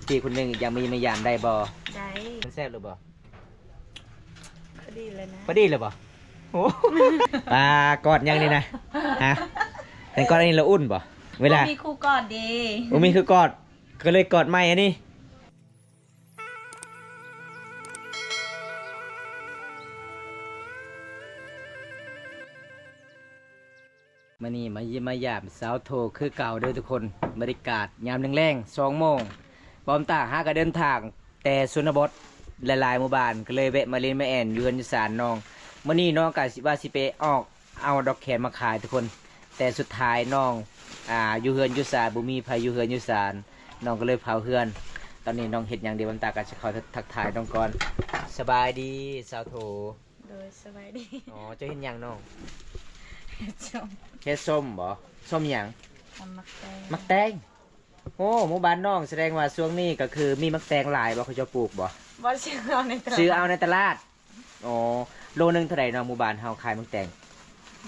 ພີ່ຄົນໜຶ່ງຢາກມາຢ້ຽມມາຢາມໄດ້ບໍ່? ໄດ້. ມັນແຊບຫຼືບໍ່? ພໍດີແລ້ວນະ. ພໍດີແລ້ວບໍ່? ໂອ້ ປາກອດຫຍັງນີ້ນະ? ຮະ? ແຕ່ກອດອັນນີ້ລະອຸ່ນບໍ່? ເວລາ ບໍ່ມີຄູ່ກອດເດ. ບໍ່ມີຄູ່ກອດ ກໍເລີຍກອດໃໝ່ອັນນີ້. ມື້ນີ້ມາຢ້ຽມມາຢາມສາວໂທຄືເກົ່າເດີທຸກຄົນ. ບັນຍາກາດຍາມແລງໆ ສອງໂມງ ບອມຕາຫາກະເດີນທາງແຕ່ຊົນນະບົດຫຼາຍໆໝູ່ບ້ານ ກໍເລີຍແວະມາຫຼິ້ນມາແອ່ນຢູ່ເຮືອນຢູ່ຊານນ້ອງ. ມື້ນີ້ນ້ອງກະຊິວ່າຊິໄປອອກ ເອົາດອກແຄມາຂາຍທຸກຄົນ ແຕ່ສຸດທ້າຍນ້ອງ ອ່າ ຢູ່ເຮືອນຢູ່ຊານ ບໍ່ມີໃຜຢູ່ເຮືອນຢູ່ຊານ ນ້ອງກໍເລີຍເຜົາເຮືອນ. ຕອນນີ້ນ້ອງເຮັດຫຍັງເດ? ບອມຕາກໍຊິເຂົ້າທັກທາຍນ້ອງກ່ອນ. ສະບາຍດີສາວໂທ. ໂດຍ ສະບາຍດີ. ອໍ ເຈົ້າເຮັດຫຍັງນ້ອງ? ເຮັດສົ້ມ. ເຮັດສົ້ມບໍ? ສົ້ມຫຍັງ? ສົ້ມໝາກແຕງ. ໝາກແຕງ. ໂອ້ ໝູ່ບ້ານນ້ອງ ສະແດງວ່າຊ່ວງນີ້ກໍຄືມີໝາກແຕງຫຼາຍບໍ? ເຂົາເຈົ້າປູກບໍ? ບໍ່ ຊື້ເອົາໃນຕະຫຼາດ. ຊື້ເອົາໃນຕະຫຼາດ. ອໍ ໂລໜຶ່ງເທົ່າໃດນ້ອງ? ໝູ່ບ້ານເຮົາຂາຍໝາກແຕງ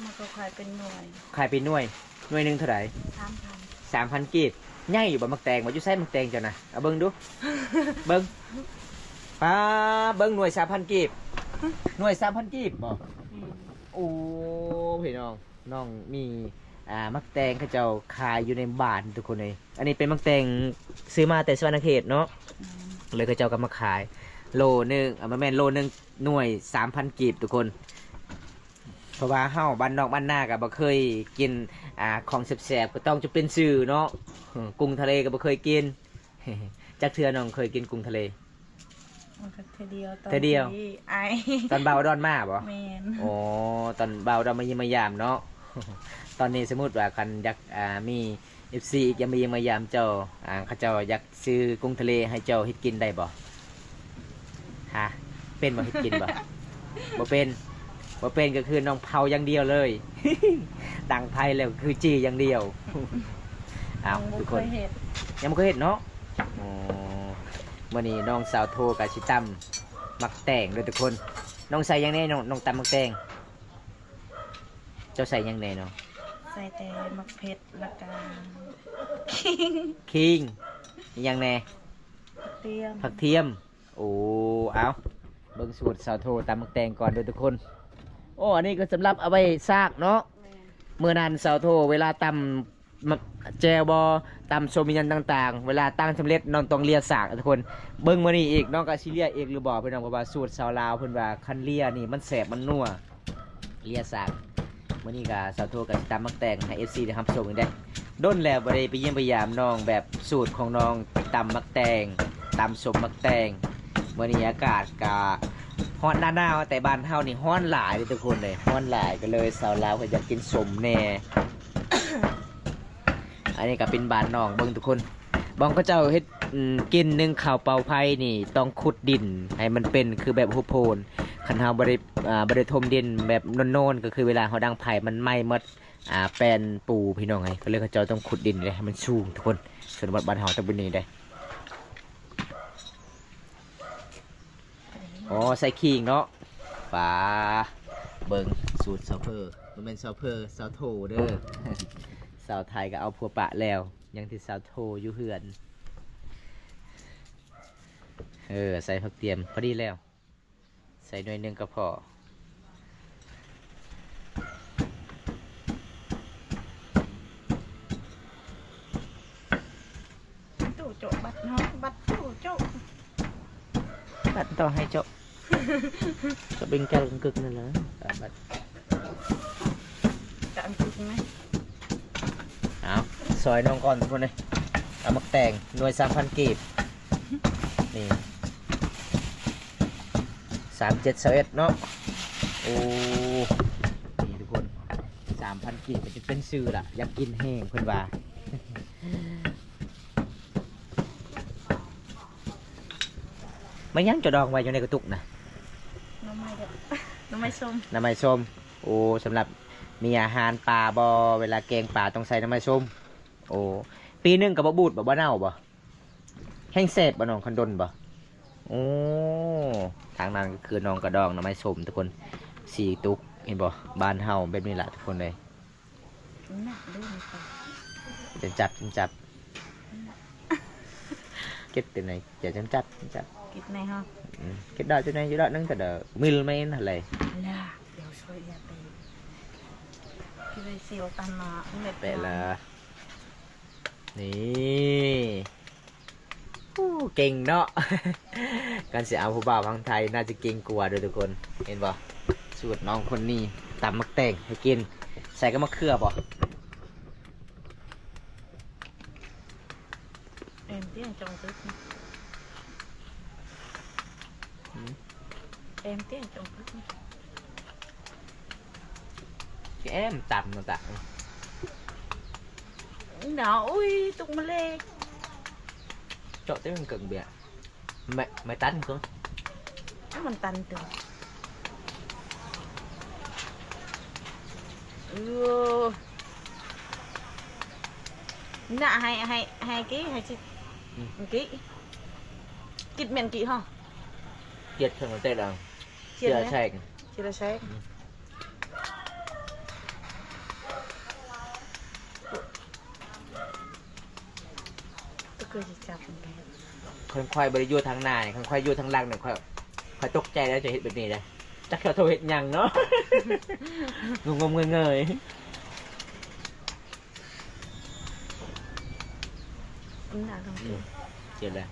ມັນກໍຂາຍເປັນໜ່ວຍ. ຂາຍເປັນໜ່ວຍ. ໜ່ວຍໜຶ່ງເທົ່າໃດ? ສາມພັນ. ສາມພັນກີບ. ໃຫຍ່ຢູ່ບໍ່ໝາກແຕງ? ວ່າຢູ່ໃສໝາກແຕງເຈົ້ານະ? ເອົາເບິ່ງດູ ເບິ່ງ. ປາ ເບິ່ງໜ່ວຍສາມພັນກີບ. ໜ່ວຍສາມພັນກີບບໍ? ອືມ. ໂອ້ ພີ່ນ້ອງ. ນ້ອງມີ ອ່າ ໝາກແຕງເຂົາເຈົ້າຂາຍຢູ່ໃນບ້ານທຸກຄົນເອີຍ. ອັນນີ້ເປັນໝາກແຕງ ຊື້ມາແຕ່ສະຫວັນນະເຂດເນາະ. ອືມ. ເລີຍເຂົາເຈົ້າກໍມາຂາຍໂລໜຶ່ງ ອ່າ ບໍ່ແມ່ນໂລໜຶ່ງ ໜ່ວຍສາມພັນກີບທຸກຄົນ. ເພາະວ່າເຮົາບ້ານນອກບ້ານນາກໍບໍ່ເຄີຍກິນ ອ່າ ຂອງແຊບໆ ກໍຕ້ອງຈະເປັນຊື່ເນາະ. ເອີ ກຸ້ງທະເລກໍບໍ່ເຄີຍກິນ. ຈັກເທື່ອນ້ອງເຄີຍກິນກຸ້ງທະເລ? ມັນກໍເທື່ອດຽວ ຕອນ ເທື່ອດຽວ ທີ່ອ້າຍ ຕອນບ່າວອຸດອນມາບໍ? ແມ່ນ. ໂອ້ ຕອນບ່າວອຸດອນມາຢ້ຽມມາຢາມເນາະ. ຕອນນີ້ສົມມຸດວ່າຄັນຢາກ ອ່າ ມີເອັຟຊີອີກຢາກມາຢ້ຽມມາຢາມເຈົ້າ ອ່າ ເຂົາເຈົ້າຢາກຊື້ກຸ້ງທະເລໃຫ້ເຈົ້າເຮັດກິນໄດ້ບໍ່? ຮະ? ເປັນບໍ່? ເຮັດກິນບໍ່? ບໍ່ເປັນ. ບໍ່ເປັນກໍຄືນ້ອງເຜົາຢ່າງດຽວເລີຍ. ຕັ້ງໄຟແລ້ວຄືຈີ່ຢ່າງດຽວ. ເອົ້າ ຍັງບໍ່ ທຸກຄົນ ເຄີຍເຮັດ. ຍັງບໍ່ເຄີຍເຮັດເນາະ. ອໍ ມື້ນີ້ນ້ອງສາວໂທກໍຊິຕຳໝາກແຕງເດີທຸກຄົນ. ນ້ອງໃສ່ຫຍັງແດ່? ນ້ອງ ນ້ອງຕຳໝາກແຕງ ເຈົ້າໃສ່ຫຍັງແດ່ນ້ອງ? ໃສ່ແຕ່ໝາກເຜັດ ແລ້ວກະຂີງ. ຂີງ. ອີຫຍັງແດ່? ຜັກທຽມ. ຜັກທຽມ. ໂອ້ ເອົ້າ ເບິ່ງສູດສາວໂທຕຳໝາກແຕງກ່ອນເດີທຸກຄົນ. ໂອ້ ອັນນີ້ກໍສຳລັບເອົາໄວ້ຊາກເນາະ. ແມ່ນ. ມື້ນັ້ນສາວໂທເວລາຕຳ ມາ ແຈ່ວບໍ ຕຳສົ້ມອີ່ຫຍັງຕ່າງໆ ເວລາຕຳສຳເລັດ ນ້ອງຕ້ອງເລຍສາກທຸກຄົນ. ເບິ່ງມື້ນີ້ອີກ ນ້ອງກໍຊິເລຍອີກຫຼືບໍ່ພີ່ນ້ອງ? ເພາະວ່າສູດຊາວລາວເພິ່ນວ່າ ຄັນເລຍນີ້ມັນແຊບມັນນົວ ເລຍສາກ. ມື້ນີ້ກໍສາວໂທກໍຊິຕຳໝາກແຕງໃຫ້ເອັຟຊີໄດ້ຮັບຊົມອີກເດ້. ດົນແລ້ວບໍ່ໄດ້ໄປຢ້ຽມໄປຢາມນ້ອງ ແບບສູດຂອງນ້ອງຕຳໝາກແຕງ ຕຳສົ້ມໝາກແຕງ. ມື້ນີ້ອາກາດກໍຮ້ອນໜາວໆ ແຕ່ບ້ານເຮົານີ້ຮ້ອນຫຼາຍເດ້ທຸກຄົນເດ້ ຮ້ອນຫຼາຍ ກໍເລີຍຊາວລາວກໍຢາກກິນສົ້ມແດ່. ອັນນີ້ກໍເປັນບ້ານນ້ອງ ເບິ່ງທຸກຄົນ ບ່ອນເຂົາເຈົ້າເຮັດ ອືມ ກິນໜຶ້ງເຂົ້າເປົ່າໄຟນີ້ ຕ້ອງຂຸດດິນໃຫ້ມັນເປັນຄືແບບຮູບໂພນ. ຄັນເຮົາບໍ່ໄດ້ ອ່າ ບໍ່ໄດ້ຖົມດິນແບບໂນນໆ ກໍຄືເວລາເຮົາດັງໄຟມັນໄໝ້ໝົດ ອ່າ ແປ້ນປູພີ່ນ້ອງເອີຍ. ກໍເລີຍເຂົາເຈົ້າຕ້ອງຂຸດດິນເດ້ ໃຫ້ມັນສູງທຸກຄົນ. ຊົນນະບົດບ້ານເຮົາຕ້ອງເປັນນີ້ເດ້. ອໍ ໃສ່ຂີງເນາະ. ປາ ເບິ່ງສູດສາວເພີ ບໍ່ແມ່ນສາວເພີ ສາວໂທເດີ. ສາວໄທກໍເອົາຜົວປະແລ້ວ ຍັງແຕ່ສາວໂທຢູ່ເຮືອນ. ເອີ ໃສ່ຜັກທຽມພໍດີແລ້ວ ໃສ່ໜ່ວຍໜຶ່ງກໍພໍ. ຕູ້ໂຈະບັດເນາະ ບັດຕູ້ໂຈະ ບັດຕໍ່ໃຫ້ໂຈະ ກະເບັງກະເລິງກຶກນັ້ນແຫຼະ ບັດກະອັນກຶກນະ. ເອົາ ຊ່ອຍນ້ອງກ່ອນທຸກຄົນເອີຍ. ເອົາໝາກແຕງໜ່ວຍສາມພັນກີບ ນີ້ ສາມເຈັດຊາວເອັດເນາະ. ໂອ້ ນີ້ທຸກຄົນ ສາມພັນກີບກໍຈະເປັນຊື່ລະ ຢາກກິນແຮງເພິ່ນວ່າ. ແມ່ນຫຍັງເຈົ້າດອງໄວ້ຢູ່ໃນກະຕຸກນະ? ໜໍ່ໄມ້ເດີ ໜໍ່ໄມ້ສົ້ມ ໜໍ່ໄມ້ສົ້ມ. ໂອ້ ສຳລັບມີອາຫານປາບໍ? ເວລາແກງປາຕ້ອງໃສ່ໜໍ່ໄມ້ສົ້ມ. ໂອ້ ປີໜຶ່ງກໍບໍ່ບູດບໍ? ບໍ່ເນົ່າບໍ? ແຮງແຊບບໍ່ນ້ອງ ຄັນດົນບໍ່? ໂອ້ ທາງນັ້ນກໍຄືນ້ອງກະດອງໜໍ່ໄມ້ສົ້ມທຸກຄົນ ສີ່ຕຸກ ເຫັນບໍ່? ບ້ານເຮົາແບບນີ້ລະທຸກຄົນເອີຍ. ໜັກເດ້ ຈັບ ຈັບ ຈັບ. ເກັດແຕ່ໃນຈະຈຳຈັດ ຈຳຈັດ ເກັດໃນເຮົາ ອືມ ເກັດດອກຈຸໃນຈຸດອກໜຶ່ງ ແຕ່ເດີມິລແມ່ນຫັ້ນແຫຼະ ລາ ດຽວຊ່ອຍຢາເຕ ກິນໄດ້ຊິວຕາມມາເມັດ ແປະລະ ນີ້ ໂອ້ ເກັ່ງເນາະ ຄັນຊິເອົາຜູ້ບ່າວຝັ່ງໄທ ໜ້າຈະເກັ່ງກວ່າເດີ້ທຸກຄົນ ເຫັນບໍ່? ສູດນ້ອງຄົນນີ້ ຕຳໝາກແຕງໃຫ້ກິນ ໃສ່ກັບໝາກເຂືອບໍ່? ເອັມເຕັ້ຍງຈົງຕຶກ ອືມ ເອັມເຕັ້ຍງຈົງຕຶກ ແອມຕຳນະຕະ ໜາວ ອຸ້ຍ ຕຸກມະເລກ ເຈາະເຕັມເກິ່ງເບຍ ໄມ້ ໄມ້ຕັນເກິ່ງ ມັນຕັນເຕີ ເອີ ນະ ໃຫ້ ໃຫ້ ໃຫ້ກີ້ ໃຫ້ຊິ ອືມ ກີ້ ກິດແມ່ນກີ້ເຮົາ ກຽດເຖິງເຕະລະ ກຽດແຊງ ກຽດແຊງ ອືມ ກໍຄືຊິຈັບມັນໄປ ຄັນຂ້ອຍບໍ່ໄດ້ຢູ່ທາງໜ້ານີ້ ຄັນຂ້ອຍຢູ່ທາງຫຼັງນີ້ ຂ້ອຍ ຂ້ອຍຕົກໃຈແລ້ວ ຈະເຮັດແບບນີ້ເດ້ ຈັກເຂົາໂທເຮັດຫຍັງເນາະ ງົມໆເງີຍໆ ອືມ ເຈັບແລ້ວ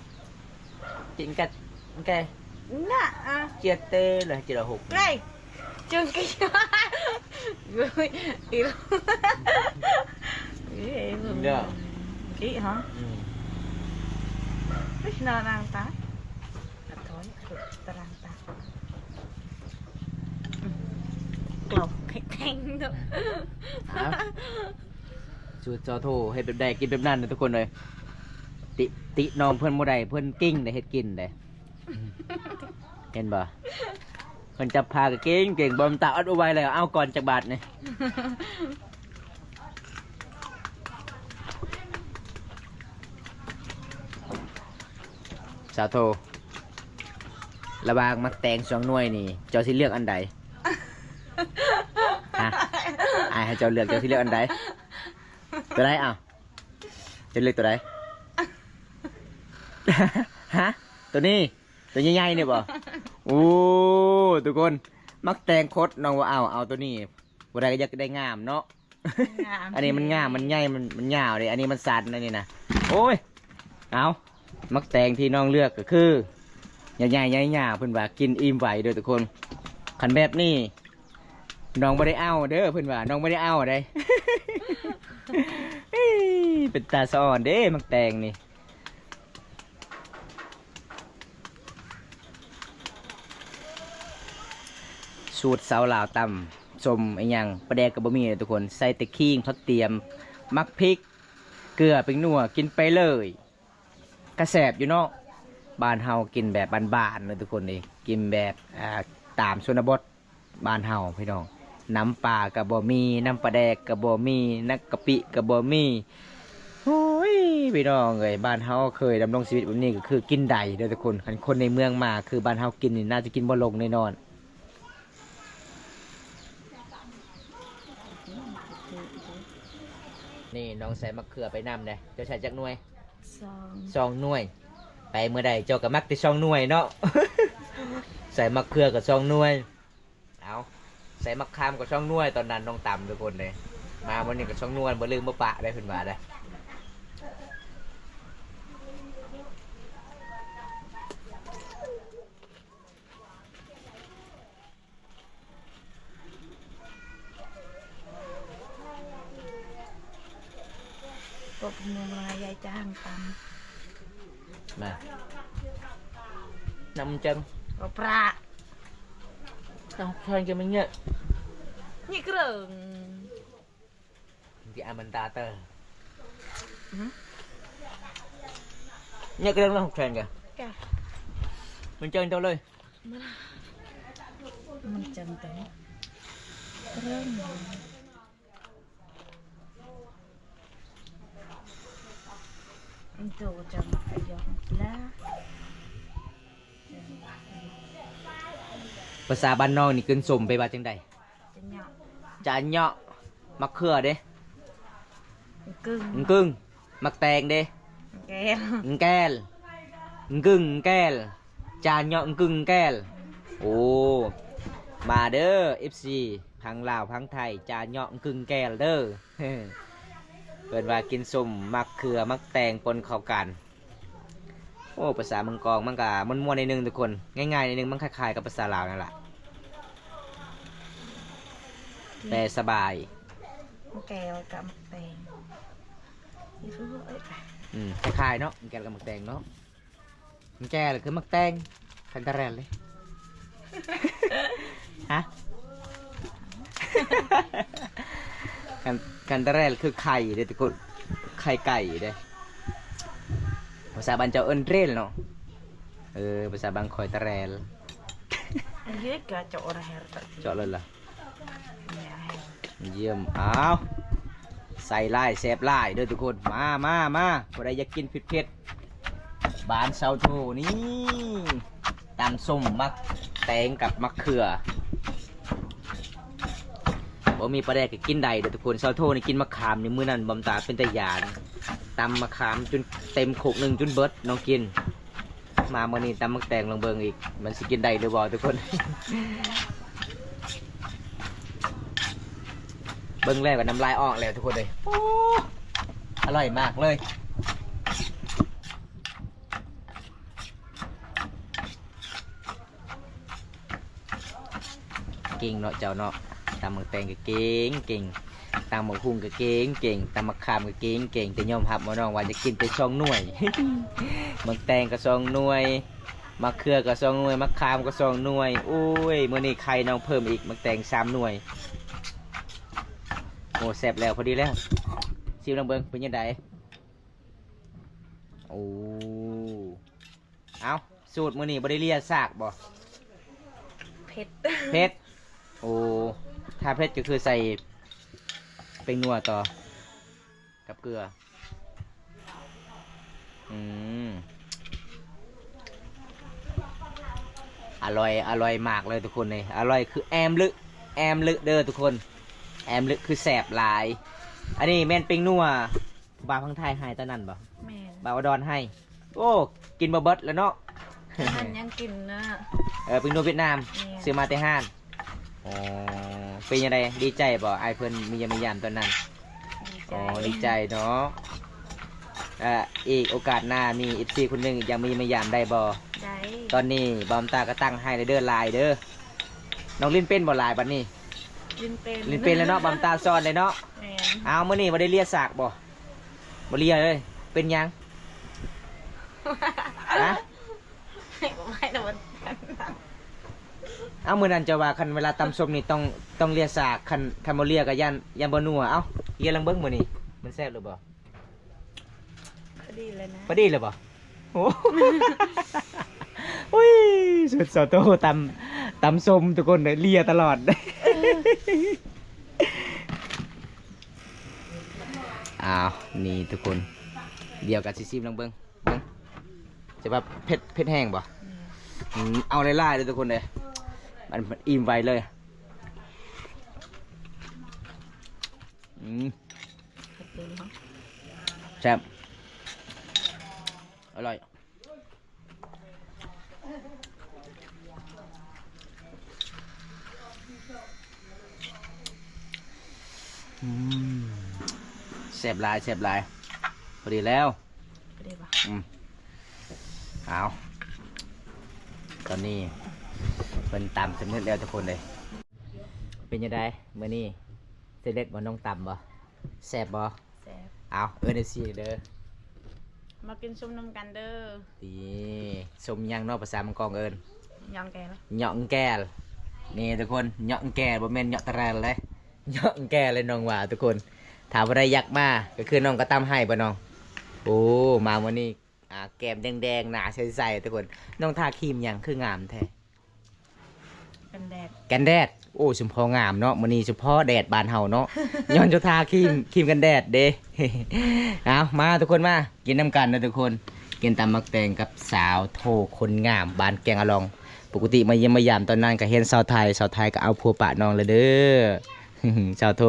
ກິນກັດແກ ນະ ອາ ເຈັບເຕເລີຍ ກິນເອົາຫົກ ໄງ ຈຶ່ງກິນ ເອີຍ ອີ ເອີຍ ເດີ ກິຮະ ອືມ ນານາງຕາ ອະ ຖອຍ ຕາລາງຕາ ກລອກແຂງເນາະ ເອົາ ສູດສາວໂທເຮັດແບບໃດກິນແບບນັ້ນນະທຸກຄົນເອີຍ ຕິ ຕິນ້ອງເພິ່ນບໍ່ໄດ້ ເພິ່ນເກັ່ງໄດ໋ເຮັດກິນໄດ໋ ເຫັນບໍ່? ເພິ່ນຈັບພາກໍເກັ່ງໆ ບໍ່ຕາອັດບໍ່ໄຫວແລ້ວ ເອົາກ່ອນຈັກບາດນີ້ ສາວໂທ ລະຫວ່າງໝາກແຕງສອງໜ່ວຍນີ້ ເຈົ້າຊິເລືອກອັນໃດ? ຮະ? ອ້າຍໃຫ້ເຈົ້າເລືອກ ເຈົ້າຊິເລືອກອັນໃດ? ຕົວໃດ? ເອົ້າ ເຈົ້າເລືອກຕົວໃດ? ຮະ? ຕົວນີ້? ຕົວໃຫຍ່ໆນີ້ບໍ່? ໂອ້ ທຸກຄົນ ໝາກແຕງຄົດ ນ້ອງວ່າເອົາ ເອົາຕົວນີ້ ຜູ້ໃດກໍຢາກໄດ້ງາມເນາະ ງາມ ອັນນີ້ມັນງາມ ມັນໃຫຍ່ ມັນ ມັນຍາວເດ້ ອັນນີ້ມັນສັ້ນ ອັນນີ້ນະ ໂອ້ຍ ເອົາ ໝາກແຕງທີ່ນ້ອງເລືອກກໍຄື ໃຫຍ່ໆ ຍາວໆ ເພິ່ນວ່າກິນອີ່ມໄວເດີ້ທຸກຄົນ ຄັນແບບນີ້ ນ້ອງບໍ່ໄດ້ເອົາເດີ້ ເພິ່ນວ່າ ນ້ອງບໍ່ໄດ້ເອົາເດ້ ເປັນຕາສະອອນເດ້ ໝາກແຕງນີ້ ສູດສາວລາວຕຳສົ້ມອີ່ຫຍັງ ປາແດກກໍບໍ່ມີເດ້ທຸກຄົນ ໃສ່ແຕ່ຂີງ ເຂົ້າຕຽມ ໝາກພິກ ເກືອ ແປ້ງນົວ ກິນໄປເລີຍ ກະແຊບຢູ່ເນາະ ບ້ານເຮົາກິນແບບບ້ານໆເນາະທຸກຄົນເອີຍ ກິນແບບ ອ່າ ຕາມຊົນນະບົດ ບ້ານເຮົາພີ່ນ້ອງ ນ້ຳປາກໍບໍ່ມີ ນ້ຳປາແດກກໍບໍ່ມີ ນ້ຳກະປິກໍບໍ່ມີ ໂອ້ຍ ພີ່ນ້ອງເອີຍ ບ້ານເຮົາເຄີຍດຳລົງຊີວິດແບບນີ້ກໍຄືກິນໄດ້ເດີ້ທຸກຄົນ ຄັນຄົນໃນເມືອງມາຄືບ້ານເຮົາກິນນີ້ ໜ້າຈະກິນບໍ່ລົງແນ່ນອນ. ນີ້ນ້ອງໃສ່ໝາກເຂືອໄປນຳເດ້ ເຈົ້າໃສ່ຈັກໜ່ວຍ? ສອງ ສອງໜ່ວຍ ໄປມື້ໃດເຈົ້າກໍມັກແຕ່ສອງໜ່ວຍເນາະ ໃສ່ໝາກເຂືອກໍສອງໜ່ວຍ ເອົາ ໃສ່ໝາກຂາມກໍສອງໜ່ວຍ ຕອນນັ້ນນ້ອງຕຳທຸກຄົນເດ້ ມາມື້ນີ້ກໍສອງໜ່ວຍ ບໍ່ລືມບໍ່ປະໄດ້ເພິ່ນວ່າໄດ໋. ກໍເມືອງລາຍຍາຍຈ້າງຕຳ ມາ ນ້ຳຈັ່ງ ກໍປາ ນ້ຳແຂງຈະມັນເງີຍ ນີ້ເກິ່ງ ທີ່ອາມັນຕາເຕີ ອື ເງີຍເກິ່ງນ້ຳແຂງກະ ກະ ມັນຈັ່ງເຈົ້າເລີຍ ມັນ ມັນຈັ່ງເຕີ ເກິ່ງ. ອັນໂຕຈັ່ງອາຍົງລະ ພາສາບ້ານນ້ອງນີ້ ກິ່ນສົ້ມແປວ່າຈັ່ງໃດ? ຈະເຍາະ ຈະເຍາະ ໝາກເຂືອເດ້? ກຶ້ງ ກຶ້ງ ໝາກແຕງເດ້? ແກນ ແກນ ກຶ້ງແກລ ຈາເຍາະກຶ້ງແກລ. ໂອ້ ມາເດີ ເອັຟຊີ ທັງລາວທັງໄທ ຈາເຍາະກຶ້ງແກລເດີ. ເພິ່ນວ່າກິນສົ້ມໝາກເຂືອໝາກແຕງປົນເຂົ້າກັນ. ໂອ້ ພາສາເມືອງກອງມັນກະມ່ວນໆໜ້ອຍໜຶ່ງທຸກຄົນ ງ່າຍໆໜ້ອຍໜຶ່ງ ມັນຄ້າຍໆກັບພາສາລາວນັ້ນລະ ແປສະບາຍ. ແກວກັບໝາກແຕງ ນີ້ຄື ເອີຍ ອືມ ຄ້າຍໆເນາະ ແກວກັບໝາກແຕງເນາະ. ແກວຄືໝາກແຕງ ຄັນຕະແຣນເລີຍ ຮະ ຄັນ ຄັນຕະແຣນຄືໄຂ່ເດ້ທຸກຄົນ ໄຂ່ໄກ່ເດ້. ພາສາບ້ານເຈົ້າເອີ້ນເຣນເນາະ. ເອີ ພາສາບ້ານຂ້ອຍຕະແຣນ. ເຈາະເລີຍລະ. ຢ້ຽມ. ອ້າວ ໃສ່ຫຼາຍແຊບຫຼາຍເດີທຸກຄົນ. ມາ ມາ ມາ ຜູ້ໃດຢາກກິນເຜັດໆ ບ້ານຊາວໂທນີ້ ຕຳສົ້ມໝາກແຕງກັບໝາກເຂືອ. ບໍ່ມີປາແດກກໍກິນໄດ້ເດີທຸກຄົນ. ຊາວໂທນີ້ກິນໝາກຂາມນີ້ ມື້ນັ້ນບອມຕາເປັນຕາຢ້ານ ຕຳໝາກຂາມຈົນເຕັມຄົກໜຶ່ງຈົນເບິດ ນ້ອງກິນ. ມາມື້ນີ້ຕຳໝາກແຕງລອງເບິ່ງອີກ ມັນຊິກິນໄດ້ຫຼືບໍ່ທຸກຄົນ. ເບິ່ງແລ້ວກໍນ້ຳລາຍອອກແລ້ວທຸກຄົນເອີຍ. ໂອ້ ອະຮ່ອຍມາກເລີຍ. ເກັ່ງເນາະເຈົ້າເນາະ. ຕຳໝາກແຕງກໍເກັ່ງເກັ່ງ ຕຳໝາກຫຸ່ງກໍເກັ່ງເກັ່ງ ຕຳໝາກຂາມກໍເກັ່ງເກັ່ງ. ແຕ່ຍອມຮັບບໍ່ນ້ອງວ່າຈະກິນແຕ່ສອງໜ່ວຍ ໝາກແຕງກໍສອງໜ່ວຍ ໝາກເຂືອກໍສອງໜ່ວຍ ໝາກຂາມກໍສອງໜ່ວຍ. ໂອ້ຍ ມື້ນີ້ໄຂ່ນ້ອງເພີ່ມອີກ ໝາກແຕງສາມໜ່ວຍ. ໂອ້ ແຊບແລ້ວ ພໍດີແລ້ວ. ຊີມລອງເບິ່ງເປັນຈັ່ງໃດ. ໂອ້ ເອົ້າ ສູດມື້ນີ້ບໍ່ໄດ້ເລຍສາກບໍ່? ເຜັດ ເຜັດ. ໂອ້ ຖ້າເຜັດກໍຄືໃສ່ແປ້ງນົວຕໍ່ ກັບເກືອ. ອືມ ອະຮ່ອຍ ອະຮ່ອຍມາກເລີຍທຸກຄົນເອີຍ. ອະຮ່ອຍຄືແອມລຶ ແອມລຶເດີທຸກຄົນ ແອມລຶຄືແຊບຫຼາຍ. ອັນນີ້ແມ່ນແປ້ງນົວ ບ່າວພັງໄທໃຫ້ຕອນນັ້ນບໍ່? ແມ່ນ ບ່າວອະດອນໃຫ້. ໂອ້ ກິນບໍ່ເບິດແລ້ວເນາະ. ອັນນັ້ນຍັງກິນນະ. ເອີ ເປັນນົວຫວຽດນາມ ແມ່ນ ຊື້ມາແຕ່ຮ້ານ. ອໍ ເປັນຈັ່ງໃດ ດີໃຈບໍ່ ອ້າຍເພິ່ນມາຢ້ຽມມາຢາມຕອນນັ້ນ? ດີໃຈ. ອໍ ດີໃຈເນາະ. ເອີ ອີກໂອກາດໜ້າມີເອັຟຊີຄົນໜຶ່ງຢາກມາຢ້ຽມມາຢາມໄດ້ບໍ່? ໄດ້. ຕອນນີ້ບ່າວຕາກໍຕັ້ງໃຫ້ແລ້ວເດີ ຫຼາຍເດີ. ນ້ອງຫຼິ້ນເປັນບໍ່ຫຼາຍບັດນີ້? ຫຼິ້ນເປັນ ຫຼິ້ນເປັນແລ້ວເນາະ ບ່າວຕາສອນເລີຍເນາະ. ແມ່ນ. ອ້າວ ມື້ນີ້ບໍ່ໄດ້ເລຍສາກບໍ່? ບໍ່ເລຍເລີຍ ເປັນຫຍັງ? ຮະ? ເອົາ ມື້ນັ້ນເຈົ້າວ່າຄັນເວລາຕຳສົ້ມນີ້ຕ້ອງ ຕ້ອງເລຍສາກ ຄັນ ຄັນບໍ່ເລຍກໍຢ້ານ ຢ້ານບໍ່ນົວ. ເອົ້າ ເລຍລອງເບິ່ງມື້ນີ້ ມັນແຊບຫຼືບໍ່? ພໍດີແລ້ວນະ ພໍດີແລ້ວບໍ່? ໂອ້ ໂອ້ຍ ສຸດສາວໂຕຕຳ ຕຳສົ້ມທຸກຄົນເອີຍ ເລຍຕະຫຼອດ. ເອີ ອ້າວ ນີ້ທຸກຄົນ ດຽວກັນຊິຊີມລອງເບິ່ງ ເບິ່ງ ຈະວ່າເຜັດ ເຜັດແຮງບໍ່? ອືມ ເອົາຫຼາຍໆເດີທຸກຄົນເດີ ມັນ ມັນອີ່ມໄວເລີຍ. ອືມ ແຊບ ອະຮ່ອຍ. ອືມ ແຊບຫຼາຍ ແຊບຫຼາຍ ພໍດີແລ້ວ. ພໍດີບໍ່? ອືມ ເອົາ ຕອນນີ້ເພິ່ນຕຳສຳເລັດແລ້ວທຸກຄົນເອີຍ. ເປັນຈັ່ງໃດມື້ນີ້ ສຳເລັດບໍ່ ນ້ອງຕຳບໍ່? ແຊບບໍ່? ແຊບ. ເອົາ ເອີ້ນເອັຟຊີເດີ ມາກິນສົ້ມນຳກັນເດີ. ນີ້ ສົ້ມຫຍັງເນາະ ພາສາເມືອງກອງເອີ້ນ? ຫຍອງແກລ ຫຍອງແກລ. ນີ້ທຸກຄົນ ຫຍອງແກລ ບໍ່ແມ່ນຫຍອກຕະແຣລເດ້ ຫຍອງແກລເລີຍນ້ອງວ່າທຸກຄົນ. ຖ້າຜູ້ໃດຢາກມາ ກໍຄືນ້ອງກໍຕຳໃຫ້ບໍ່ນ້ອງ? ໂອ້ ມາມື້ນີ້ ອ່າ ແກ້ມແດງໆ ໜ້າໃສໆ ທຸກຄົນ. ນ້ອງທາຄຣີມຫຍັງຄືງາມແທ້? ກັນແດດ ກັນແດດ. ໂອ້ ສົມພໍງາມເນາະ ມື້ນີ້ສົມພໍແດດບ້ານເຮົາເນາະ ຍ້ອນເຈົ້າທາຄຣີມ ຄຣີມກັນແດດເດ້. ເອົາ ມາທຸກຄົນ ມາກິນນຳກັນເດີທຸກຄົນ. ກິນຕຳໝາກແຕງກັບສາວໂທຄົນງາມ ບ້ານແກງອະລອງ. ປົກກະຕິມາຢ້ຽມມາຢາມຕອນນັ້ນກໍເຫັນສາວໄທ ສາວໄທກໍເອົາຜົວປະນ້ອງແລ້ວເດີ. ສາວໂທ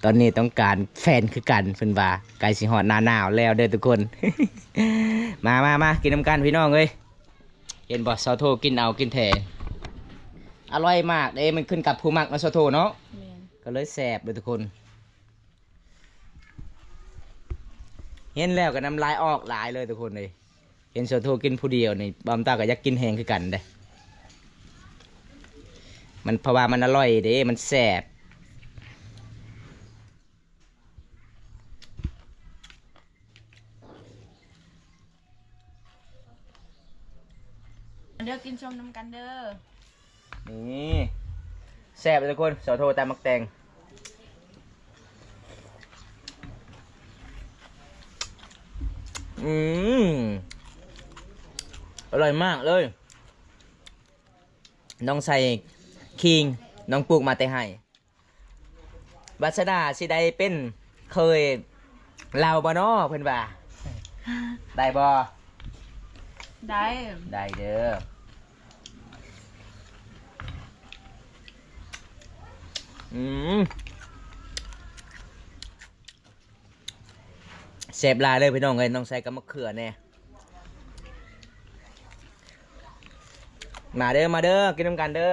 ຕອນນີ້ຕ້ອງການແຟນຄືກັນ ເພິ່ນວ່າ. ໃກ້ຊິຮອດໜ້າໜາວແລ້ວເດີທຸກຄົນ. ມາ ມາ ມາ ກິນນຳກັນພີ່ນ້ອງເອີຍ. ເຫັນບໍ່ ສາວໂທກິນເອົາກິນແທ້ ອະລ່ອຍມາກເດ້. ມັນຂຶ້ນກັບຜູ້ມັກເນາະ ສາວໂທເນາະ. ແມ່ນ. ກໍເລີຍແຊບເດີທຸກຄົນ. ເຫັນແລ້ວກໍນ້ຳລາຍອອກຫຼາຍເລີຍທຸກຄົນເອີຍ. ເຫັນສາວໂທກິນຜູ້ດຽວນີ້ ບ່າວຕາກໍຢາກກິນແຮງຄືກັນເດ້. ມັນ ເພາະວ່າມັນອະລ່ອຍເດ້ ມັນແຊບ. ມາເດີ ກິນສົ້ມນຳກັນເດີ. ນີ້ ແຊບເລີຍທຸກຄົນ. ສາວໂທຕຳໝາກແຕງ. ອືມ ອະລ່ອຍມາກເລີຍ. ນ້ອງໃສ່ຄີງ ນ້ອງປູກມາແຕ່ໄຮ່. ວາສະໜາຊິໄດ້ເປັນເຂີຍລາວບໍ່ນໍ ເພິ່ນວ່າ. ໄດ້ບໍ່? ໄດ້ ໄດ້ເດີ. ອືມ ແຊບຫຼາຍເລີຍພີ່ນ້ອງເອີຍ. ນ້ອງໃສ່ກັບມະເຂືອແດ່. ມາເດີ ມາເດີ ກິນນຳກັນເດີ.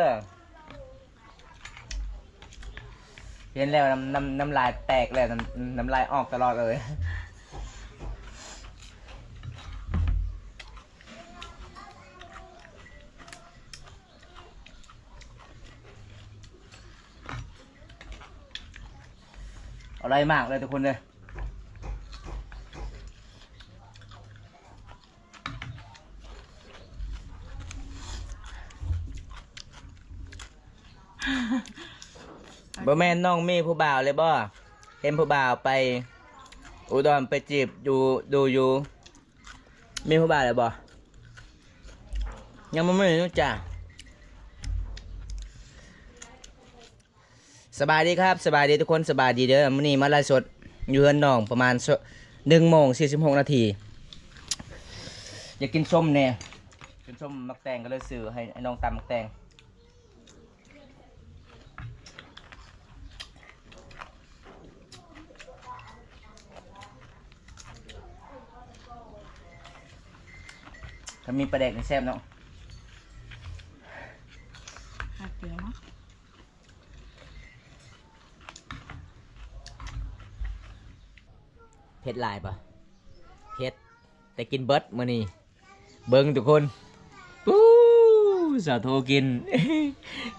ເຫັນແລ້ວນ້ຳ ນ້ຳ ນ້ຳລາຍແຕກແລ້ວ ນ້ຳ ນ້ຳລາຍອອກຕະຫຼອດເລີຍ. ອະລ່ອຍມາກເລີຍທຸກຄົນເດີ. ບໍ່ແມ່ນນ້ອງມີຜູ້ບ່າວແລ້ວບໍ່? ເຫັນຜູ້ບ່າວໄປອຸດອນໄປຈີບຢູ່ ດູຢູ່. ມີຜູ້ບ່າວແລ້ວບໍ່? ຍັງບໍ່ມີເນາະຈ້າ. ສະບາຍດີຄັບ ສະບາຍດີທຸກຄົນ ສະບາຍດີເດີ. ມື້ນີ້ມາໄລຟ໌ສົດຢູ່ເຮືອນນ້ອງປະມານ ໜຶ່ງໂມງສີ່ສິບຫົກນາທີ. ຢາກກິນສົ້ມແດ່ ກິນສົ້ມໝາກແຕງ ກໍເລີຍຊື້ໃຫ້ ໃຫ້ນ້ອງຕຳໝາກແຕງ. ຖ້າມີປາແດກນີ້ແຊບເນາະ. ເຜັດຫຼາຍບໍ່? ເຜັດ ແຕ່ກິນເບິດມື້ນີ້. ເບິ່ງທຸກຄົນ ປູ້ ສາວໂທກິນ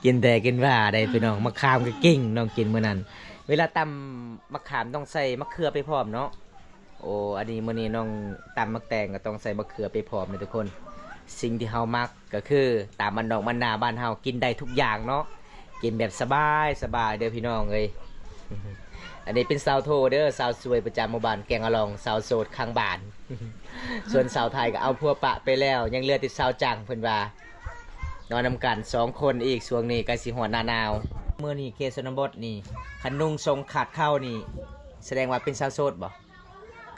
ກິນແຕ່ກິນຫວ່າໄດ໋ພີ່ນ້ອງ. ມະຂາມກໍກິ້ງ ນ້ອງກິນມື້ນັ້ນ. ເວລາຕຳມະຂາມຕ້ອງໃສ່ມະເຂືອໄປພ້ອມເນາະ. ໂອ້ ອັນນີ້ມື້ນີ້ນ້ອງຕຳໝາກແຕງກໍຕ້ອງໃສ່ມະເຂືອໄປພ້ອມເດີທຸກຄົນ. ສິ່ງທີ່ເຮົາມັກກໍຄືຕາມບ້ານນອກບ້ານນາບ້ານເຮົາ ກິນໄດ້ທຸກຢ່າງເນາະ. ກິນແບບສະບາຍ ສະບາຍເດີພີ່ນ້ອງເອີຍ. ອັນນີ້ເປັນສາວໂທເດີ ສາວສວຍປະຈຳໝູ່ບ້ານແກງອະລອງ ສາວໂສດຂ້າງບ້ານ. ສ່ວນສາວໄທກໍເອົາຜົວປະໄປແລ້ວ ຍັງເຫຼືອແຕ່ສາວຈັງ ເພິ່ນວ່ານອນນຳກັນສອງຄົນອີກ. ຊ່ວງນີ້ໃກ້ຊິຮອດໜ້າໜາວ. ມື້ນີ້ເຂດຊົນນະບົດນີ້ ຄັນນຸ່ງຊົງຂາດເຂົ້ານີ້ ສະແດງວ່າເປັນສາວໂສດບໍ່?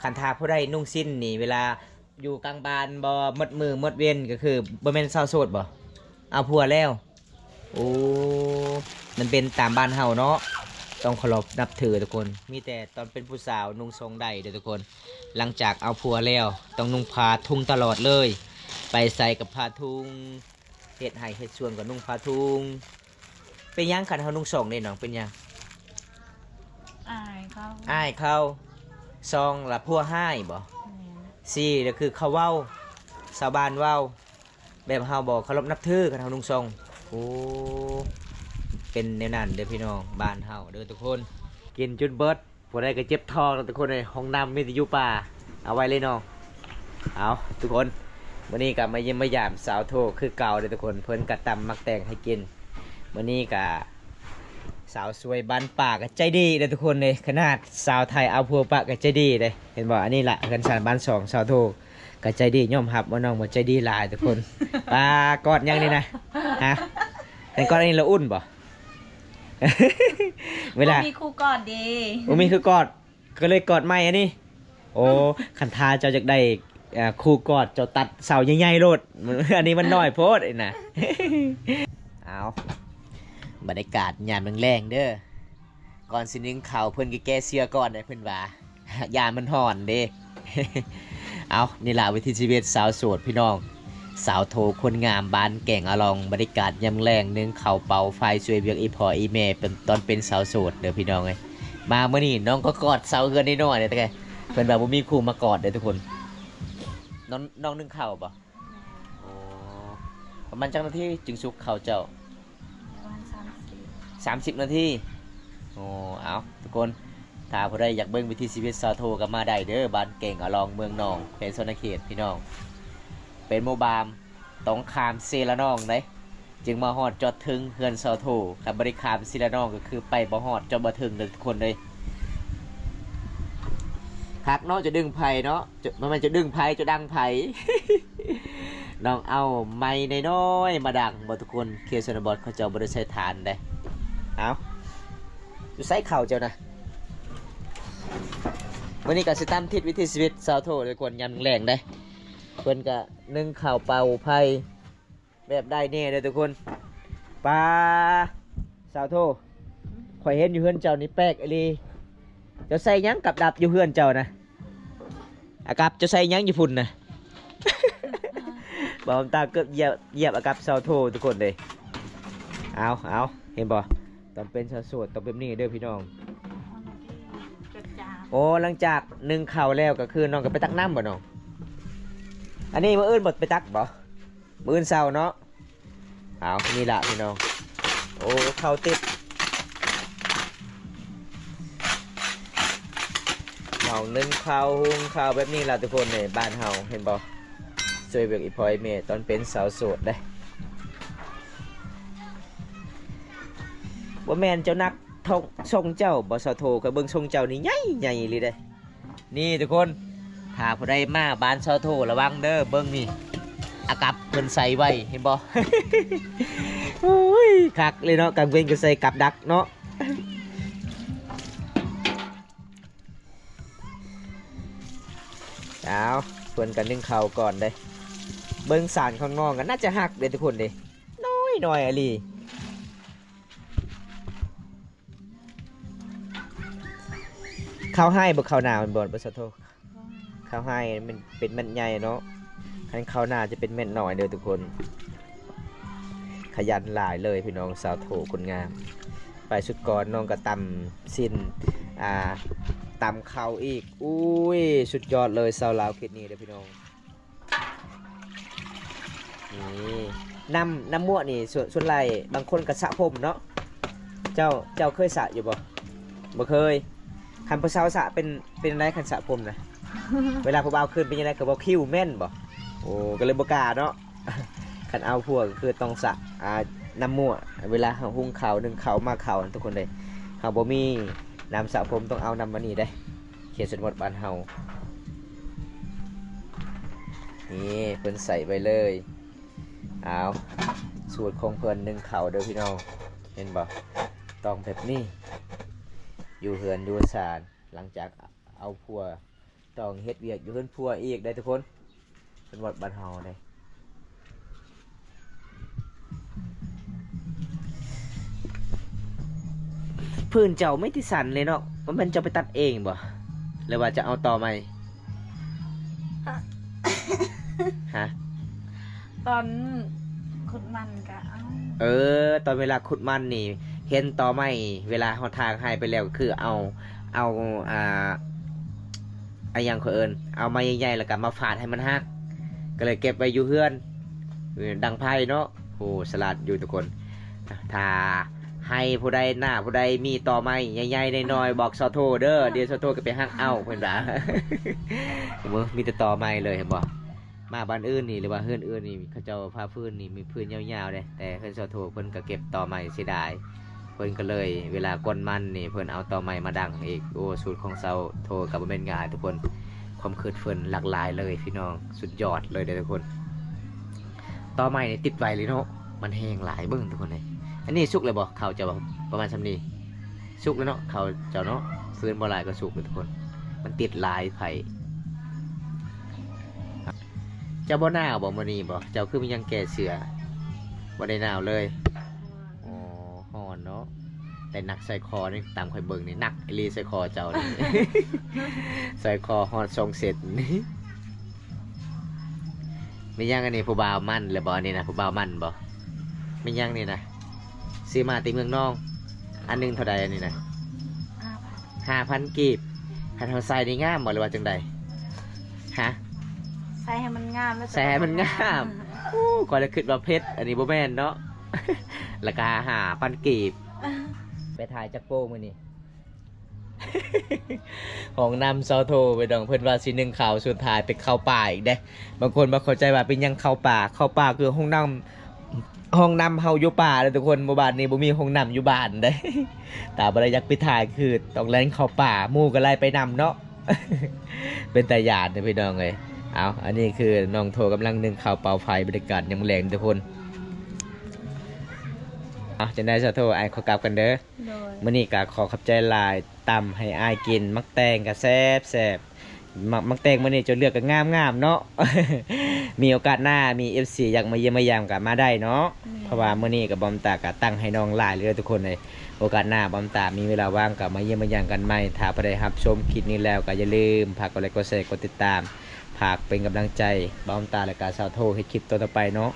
ຄັນຖ້າຜູ້ໃດນຸ່ງສິ້ນນີ້ ເວລາຢູ່ກາງບ້ານບໍ່ ໝົດມື້ໝົດເວັນ ກໍຄືບໍ່ແມ່ນສາວໂສດບໍ່? ເອົາຜົວແລ້ວ. ໂອ້ ມັນເປັນຕາມບ້ານເຮົາເນາະ ຕ້ອງເຄົາລົບນັບຖືທຸກຄົນ. ມີແຕ່ຕອນເປັນຜູ້ສາວນຸ່ງຊົງໄດ້ເດີທຸກຄົນ. ຫຼັງຈາກເອົາຜົວແລ້ວ ຕ້ອງນຸ່ງຜ້າທຸງຕະຫຼອດເລີຍ. ໄປໃສກໍຜ້າທຸງ ເຮັດໄຮ່ເຮັດສວນກໍນຸ່ງຜ້າທຸງ. ເປັນຫຍັງຄັນເຮົານຸ່ງຊົງເດ້ນ້ອງ ເປັນຫຍັງ? ອາຍເຂົາ ອາຍເຂົາ. ສອງລະຜົວຮ້າຍບໍ່? ແມ່ນ. ສີ່ລະຄືເຂົາເວົ້າ ຊາວບ້ານເວົ້າ ແບບເຮົາບໍ່ເຄົາລົບນັບຖືຄັນເຮົານຸ່ງຊົງ. ໂອ້ ເປັນແນວນັ້ນເດີພີ່ນ້ອງ ບ້ານເຮົາເດີທຸກຄົນ. ກິນຈົນເບິດ ຜູ້ໃດກໍເຈັບທ້ອງເນາະທຸກຄົນເອີຍ. ຫ້ອງນ້ຳມີແຕ່ຢູ່ປ່າ ເອົາໄວ້ເລີຍນ້ອງ. ເອົາທຸກຄົນ ມື້ນີ້ກໍມາຢ້ຽມມາຢາມສາວໂທຄືເກົ່າເດີທຸກຄົນ. ເພິ່ນກໍຕຳໝາກແຕງໃຫ້ກິນ. ມື້ນີ້ກໍສາວສວຍບ້ານປ່າກໍໃຈດີເດີທຸກຄົນເອີຍ. ຂະໜາດສາວໄທເອົາຜົວປະກໍໃຈດີເດ້ ເຫັນບໍ່? ອັນນີ້ລະເຮືອນຊານບ້ານຊ່ອງ ສາວໂທ ກໍໃຈດີ ຍອມຮັບວ່ານ້ອງບໍ່ໃຈດີຫຼາຍທຸກຄົນ. ປາກອດຫຍັງນີ້ນະ? ຮະ? ແຕ່ກອດອັນນີ້ລະອຸ່ນບໍ່? ເວລາ ບໍ່ມີຄູ່ກອດເດ້. ບໍ່ມີຄູ່ກອດ ກໍເລີຍກອດໃໝ່ອັນນີ້. ໂອ້ ຄັນຖ້າເຈົ້າຢາກໄດ້ ເອີ ຄູ່ກອດ ເຈົ້າຕັດເສົາໃຫຍ່ໆໂລດ. ອັນນີ້ມັນນ້ອຍໂພດນີ້ນະ. ເອົາ ບັນຍາກາດຍາມແລງໆເດີ. ກ່ອນຊິໜຶ້ງເຂົ້າ ເພິ່ນກໍແກ້ເສື້ອກ່ອນເດ້ ເພິ່ນວ່າ ຢ້ານມັນຮ້ອນເດ້. ເອົາ ນີ້ລະວິຖີຊີວິດສາວໂສດພີ່ນ້ອງ, ສາວໂທຄົນງາມບ້ານແກ້ງອາລອງ, ບັນຍາກາດຍາມແລງ ໜຶ້ງເຂົ້າເປົ່າໄຟ ຊ່ວຍວຽກອີ່ພໍ່ອີ່ແມ່ ເປັນ ຕອນເປັນສາວໂສດເດີພີ່ນ້ອງເອີຍ. ມາມື້ນີ້ນ້ອງກໍກອດເສົາເຮືອນນ້ອຍໆ ແຕ່ເພິ່ນວ່າບໍ່ມີຄູ່ມາກອດເດີທຸກຄົນ. ນ້ອງ ນ້ອງໜຶ້ງເຂົ້າບໍ່? ໂອ້ ປະມານຈັກນາທີຈຶ່ງສຸກເຂົ້າເຈົ້າ? ປະມານສາມສິບ ສາມສິບນາທີ. ໂອ້ ເອົາ ທຸກຄົນ ຖ້າຜູ້ໃດຢາກເບິ່ງວິຖີຊີວິດສາວໂທກໍມາໄດ້ເດີ ບ້ານແກ້ງອາລອງ ເມືອງໜອງ ແຂວງສະຫວັນນະເຂດພີ່ນ້ອງ. ເປັນໝູ່ບ້ານ ຕ້ອງຂ້າມເຊລະນອງເດ້ ຈຶ່ງມາຮອດຈອດເຖິງເຮືອນສາວໂທ. ຄັນບໍ່ໄດ້ຂ້າມເຊລະນອງກໍຄືໄປບໍ່ຮອດ ຈອດບໍ່ເຖິງເດີທຸກຄົນເອີຍ. ຄັກເນາະ ຈະດຶງໄຟເນາະ ຈະ ບໍ່ແມ່ນຈະດຶງໄຟ ຈະດັງໄຟ. ນ້ອງເອົາໄມ້ນ້ອຍໆມາດັງບໍ່ທຸກຄົນ, ເຂດຊົນນະບົດເຂົາເຈົ້າບໍ່ໄດ້ໃຊ້ຖ່ານເດ້. ເອົາ ຢູ່ໃສເຂົ້າເຈົ້ານະ? ມື້ນີ້ກໍຊິຕາມຕິດວິຖີຊີວິດສາວໂທທຸກຄົນ ຍາມແລງເດ້. ເພິ່ນກໍໜຶ້ງເຂົ້າເປົ່າໄຟ ແບບໃດແດ່ເດີທຸກຄົນ. ປາ ສາວໂທ ຂ້ອຍເຫັນຢູ່ເຮືອນເຈົ້ານີ້ແປກອີ່ຫຼີ. ເຈົ້າໃສ່ຫຍັງກັບດັກຢູ່ເຮືອນເຈົ້ານະ? ອາກັບ ເຈົ້າໃສ່ຫຍັງຢູ່ພຸ້ນນະ? ບ່າວຕາເກືອບຢຽບ ຢຽບອາກັບສາວໂທທຸກຄົນເດ້. ເອົາ ເອົາ ເຫັນບໍ່? ຕອນເປັນສາວໂສດຕ້ອງແບບນີ້ເດີພີ່ນ້ອງ. ໂອ້ ຫຼັງຈາກໜຶ້ງເຂົ້າແລ້ວກໍຄືນ້ອງກໍໄປຕັກນ້ຳບໍ່ນ້ອງ? ອັນນີ້ມື້ອື່ນບໍ່ໄປຕັກບໍ່? ມື້ອື່ນເຊົ້າເນາະ. ເອົາ ນີ້ລະພີ່ນ້ອງ. ໂອ້ ເຂົ້າຕິດ ນ້ອງໜຶ້ງເຂົ້າ ຫຸງເຂົ້າແບບນີ້ລະທຸກຄົນເອີຍ. ບ້ານເຮົາເຫັນບໍ່? ຊ່ວຍວຽກອີ່ພໍ່ອີ່ແມ່ຕອນເປັນສາວໂສດເດ້. ບໍ່ແມ່ນເຈົ້ານັກ ຊົງເຈົ້າບໍ່ສາວໂທ? ຂ້ອຍເບິ່ງຊົງເຈົ້ານີ້ໃຫຍ່ ໃຫຍ່ອີ່ຫຼີເດ້. ນີ້ທຸກຄົນ ຖ້າຜູ້ໃດມາບ້ານສາວໂທ ລະວັງເດີ. ເບິ່ງນີ້ ອາກັບເພິ່ນໃສ່ໄວ້ ເຫັນບໍ່? ໂອ້ຍ ຄັກເລີຍເນາະ, ກາງເວັນກໍໃສ່ກັບດັກເນາະ. ເອົາ ເພິ່ນກໍໜຶ້ງເຂົ້າກ່ອນເດ້. ເບິ່ງສານຂອງນ້ອງກໍໜ້າຈະຮັກເດ້ທຸກຄົນເດ້, ນ້ອຍໆອີ່ຫຼີ. ເຂົ້າໄຮ່ບໍ່ ເຂົ້ານາແມ່ນບໍ່ ບໍ່ສາວໂທ? ເຂົ້າໄຮ່ມັນເປັນເມັດໃຫຍ່ເນາະ, ຄັນເຂົ້ານາຈະເປັນເມັດນ້ອຍເດີທຸກຄົນ. ຂະຫຍັນຫຼາຍເລີຍພີ່ນ້ອງສາວໂທຄົນງາມ. ໄປຊຸດກ່ອນນ້ອງກໍຕຳຊີ້ນ ອ່າ ຕຳເຂົ້າອີກ. ອຸ້ຍ ສຸດຍອດເລີຍ ຊາວລາວເຂດນີ້ເດີພີ່ນ້ອງ. ນີ້ ນ້ຳ ນ້ຳມົ້ວນີ້ ສ່ວນ ສ່ວນຫຼາຍບາງຄົນກໍສະຜົມເນາະ. ເຈົ້າ ເຈົ້າເຄີຍສະຢູ່ບໍ່? ບໍ່ເຄີຍ. ຄັນຜູ້ສາວສະເປັນ ເປັນຈັ່ງໃດ ຄັນສະຜົມນະ? ເວລາຜູ້ບ່າວຄືນເປັນຈັ່ງໃດ ກໍບໍ່ຄິວແມ່ນບໍ່? ໂອ້ ກໍເລີຍບໍ່ກ້າເນາະ. ຄັນເອົາຜົວກໍຄືຕ້ອງສະ ອ່າ ນ້ຳມົ້ວ ເວລາເຮົາຫຸງເຂົ້າ ໜຶ້ງເຂົ້າ ໝາກເຂົ້າ ທຸກຄົນເອີຍ. ເຮົາບໍ່ມີນ້ຳສະຜົມ ຕ້ອງເອົານ້ຳອັນນີ້ເດ້. ເຂດຊົນນະບົດບ້ານເຮົາ ນີ້ເພິ່ນໃສ່ໄວ້ເລີຍ. ອ້າວ ສູດຂອງເພິ່ນໜຶ້ງເຂົ້າເດີພີ່ນ້ອງ ເຫັນບໍ່? ຕ້ອງແບບນີ້ ຢູ່ເຮືອນຢູ່ຊານ. ຫຼັງຈາກເອົາຜົວ ຕ້ອງເຮັດວຽກຢູ່ເຮືອນຜົວອີກໄດ໋ທຸກຄົນ. ເພິ່ນເວົ້າບ້ານເຮົາເດ້. ພື້ນເຈົ້າມີແຕ່ສັນເລີຍເນາະ, ບໍ່ແມ່ນເຈົ້າໄປຕັດເອງບໍ່ ຫຼືວ່າຈະເອົາຕໍໃໝ່? ຮະ? ຕອນຂຸດມັນກະເອົາ. ເອີ ຕອນເວລາຂຸດມັນນີ້ ເຫັນຕໍໄມ້ ເວລາເຮົາຖາງໄຮ່ໄປແລ້ວ ກໍຄືເອົາ ເອົາ ອ່າ ອາຫຍັງເຂົາເອີ້ນ ເອົາໄມ້ໃຫຍ່ໆ ແລ້ວກໍມາຟາດໃຫ້ມັນຫັກ ກໍເລີຍເກັບໄວ້ຢູ່ເຮືອນ ດັງໄຟເນາະ. ໂຫ ສະຫຼາດຢູ່ທຸກຄົນ. ຖ້າໄຮ່ຜູ້ໃດ ນາຜູ້ໃດມີຕໍໄມ້ໃຫຍ່ໆ ນ້ອຍໆ ບອກຊາວໂທເດີ ດຽວຊາວໂທກໍໄປຫັກເອົາ ເພິ່ນວ່າ. ເບິ່ງ ມີແຕ່ຕໍໄມ້ເລີຍ ເຫັນບໍ່? ມາບ້ານອື່ນນີ້ ຫຼືວ່າເຮືອນອື່ນນີ້ ເຂົາເຈົ້າຜ່າຟືນນີ້ມີຟືນຍາວໆເດ້, ແຕ່ເຮືອນຊາວໂທເພິ່ນກໍເກັບຕໍໄມ້ເສຍດາຍ, ເພິ່ນກໍເລີຍ ເວລາກົນມັນນີ້ ເພິ່ນເອົາຕໍໄມ້ມາດັງອີກ. ໂອ້ ສູດຂອງຊາວໂທກໍບໍ່ແມ່ນງ່າຍທຸກຄົນ, ຄວາມຄິດເພິ່ນຫຼາກຫຼາຍເລີຍພີ່ນ້ອງ, ສຸດຍອດເລີຍເດ້ທຸກຄົນ. ຕໍໄມ້ນີ້ຕິດໄວເລີຍເນາະ, ມັນແຮງຫຼາຍ. ເບິ່ງທຸກຄົນເອີຍ, ອັນນີ້ສຸກແລ້ວບໍ່? ເຂົ້າເຈົ້າປະມານສ່ຳນີ້. ສຸກແລ້ວເນາະ ເຂົ້າເຈົ້າເນາະ, ຟືນບໍ່ຫຼາຍກໍສຸກແລ້ວທຸກຄົນ, ມັນຕິດຫຼາຍໄຟ. ເຈົ້າບໍ່ໜາວບໍ່ມື້ນີ້ບໍ່? ເຈົ້າຄືມີຫຍັງແກ້ເສື້ອ? ບໍ່ໄດ້ໜາວເລີຍ. ອໍ ຮ້ອນເນາະ. ແຕ່ໜັກສາຍຄໍນີ້ ຕາມຂ້ອຍເບິ່ງນີ້ ໜັກອີ່ຫຼີສາຍຄໍເຈົ້ານີ້ ສາຍຄໍຮອດສອງເຊັນນີ້. ແມ່ນຫຍັງອັນນີ້ ຜູ້ບ່າວໝັ້ນແລ້ວບໍ່? ອັນນີ້ນະ ຜູ້ບ່າວໝັ້ນບໍ່? ແມ່ນຫຍັງນີ້ນະ? ຊື້ມາແຕ່ເມືອງນອງ. ອັນໜຶ່ງເທົ່າໃດອັນນີ້ນະ? ຫ້າພັນ ຫ້າພັນກີບ. ຄັນເຮົາໃສ່ນີ້ງາມບໍ່ ຫຼືວ່າຈັ່ງໃດ? ຮະ? ໃສ່ໃຫ້ມັນງາມແລ້ວ ໃສ່ໃຫ້ມັນງາມ. ໂອ້ ຂ້ອຍລະຄິດວ່າເພັດ ອັນນີ້ບໍ່ແມ່ນເນາະ. ລາຄາຫ້າພັນກີບ. ໄປຖ່າຍຈັກໂປມື້ນີ້? ຫ້ອງນ້ຳຊາວໂທ ພີ່ນ້ອງ ເພິ່ນວ່າຊິໜຶ້ງເຂົ້າ ສຸດທ້າຍເປັນເຂົ້າປ່າອີກເດ້. ບາງຄົນບໍ່ເຂົ້າໃຈວ່າເປັນຫຍັງເຂົ້າປ່າ, ເຂົ້າປ່າຄືຫ້ອງນ້ຳ ຫ້ອງນ້ຳເຮົາຢູ່ປ່າເດ້ທຸກຄົນ. ໝູ່ບ້ານນີ້ບໍ່ມີຫ້ອງນ້ຳຢູ່ບ້ານເດ້. ຖ້າບໍ່ໄດ້ຢາກໄປຖ່າຍ ຄືຕ້ອງແລ່ນເຂົ້າປ່າ, ໝູ່ກໍໄລ່ໄປນຳເນາະ. ເປັນຕາຢ້ານເດ້ພີ່ນ້ອງເອີຍ. ເອົາ ອັນນີ້ຄືນ້ອງໂທກຳລັງໜຶ້ງເຂົ້າເຕົາໄຟ, ບັນຍາກາດຍາມແລງທຸກຄົນ. ເອົາ ຈັ່ງໃດຊາວໂທ ອ້າຍຂໍກັບກັນເດີ. ໂດຍ ມື້ນີ້ກໍຂໍຂອບໃຈຫຼາຍ, ຕຳໃຫ້ອ້າຍກິນ ໝາກແຕງກໍແຊບໆ. ໝາກ ໝາກແຕງມື້ນີ້ເຈົ້າເລືອກກໍງາມໆເນາະ. ມີໂອກາດໜ້າ ມີເອັຟຊີຢາກມາຢ້ຽມມາຢາມກໍມາໄດ້ເນາະ. ແມ່ນ ເພາະວ່າມື້ນີ້ກໍບ່າວຕາກໍຕັ້ງໃຫ້ນ້ອງຫຼາຍເລີຍທຸກຄົນເອີຍ. ໂອກາດໜ້າບ່າວຕາມີເວລາວ່າງກໍມາຢ້ຽມມາຢາມກັນໃໝ່. ຖ້າຜູ້ໃດຮັບຊົມຄລິບນີ້ແລ້ວກໍຢ່າລືມຝາກກົດໄລກ໌ ກົດແຊ ກົດຕິດຕາມ, ຝາກເປັນກຳລັງໃຈບ່າວຕາ ແລະກະຊາວໂທເຮັດຄລິບຕໍ່ໆໄປເນາະ.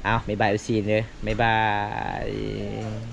ເອົາ ບາຍບາຍເອັຟຊີເດີ ບາຍບາຍ.